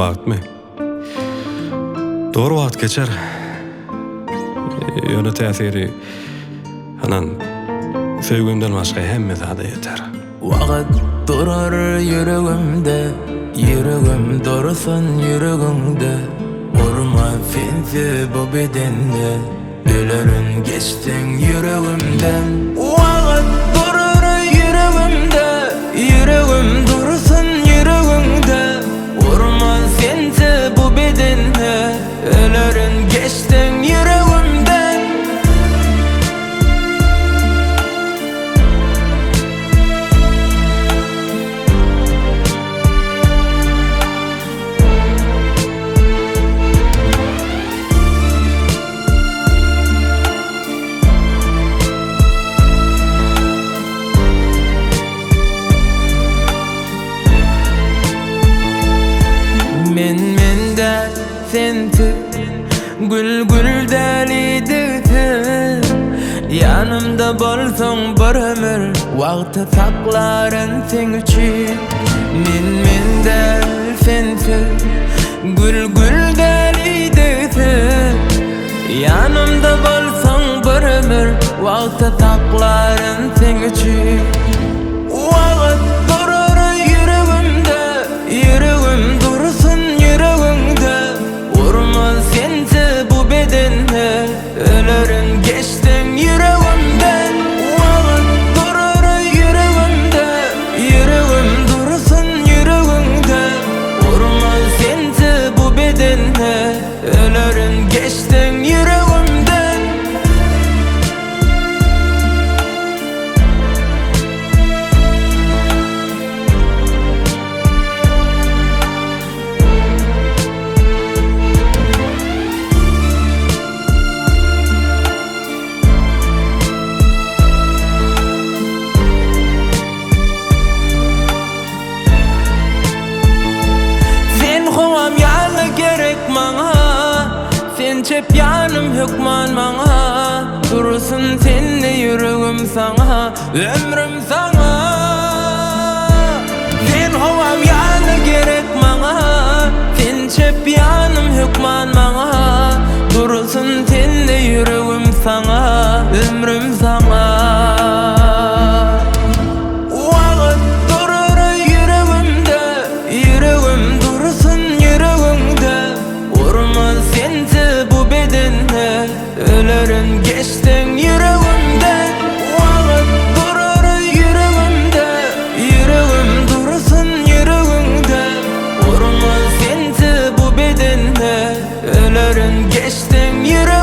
Wagtmy? Dogry wagt geçer. Ýöne täsiri ynan söýgimden başga hemme zada ýeter. Wagt durar ýüregimde, ýüregim dursun ýüregiňde Urma sensiz bu bedende, ölerin geçseň ýüregimden. Wagt durar ýüregimde, ýüregim dursun ýüregiňde Urma sensiz bu bedende, ölerin geçseň ýüregimden. Men men däl sensiz Gül gül däl idegsiz Ýanymda bolsaň bir ömür Wagty saklaryn seň üçin Men men däl sensiz Gül gül däl idegsiz Ýanymda bolsaň bir ömür Wagty saklaryn seň üçin Wagt durar ýüregimde Ýüregim dursun ýüregiňde Urma sensiz bu bedende Ölerin geçseň ýüregimden Wagt durar ýüregimde Ýüregim dursun ýüregiňde Urma sensiz bu bedende Ölerin geçseň ýüregimden. Sen howam ýaly gerek maňa Sen çep ýanym hökman maňa Dursun sende ýüregim saňa Ömrüm saňa Sen howam ýaly gerek maňa Sen çep ýanym hökman maňa Dursun sende ýüregim saňa Ömrüm saňa Wagt durar ýüregimde Ýüregim dursun ýüregiňde Urma sensiz bu bedende Ölerin geçseň ýüregimden Wagt durar ýüregimde Ýüregim dursun ýüregiňde Urma sensiz bu bedende Ölerin geçseň ýüregimden.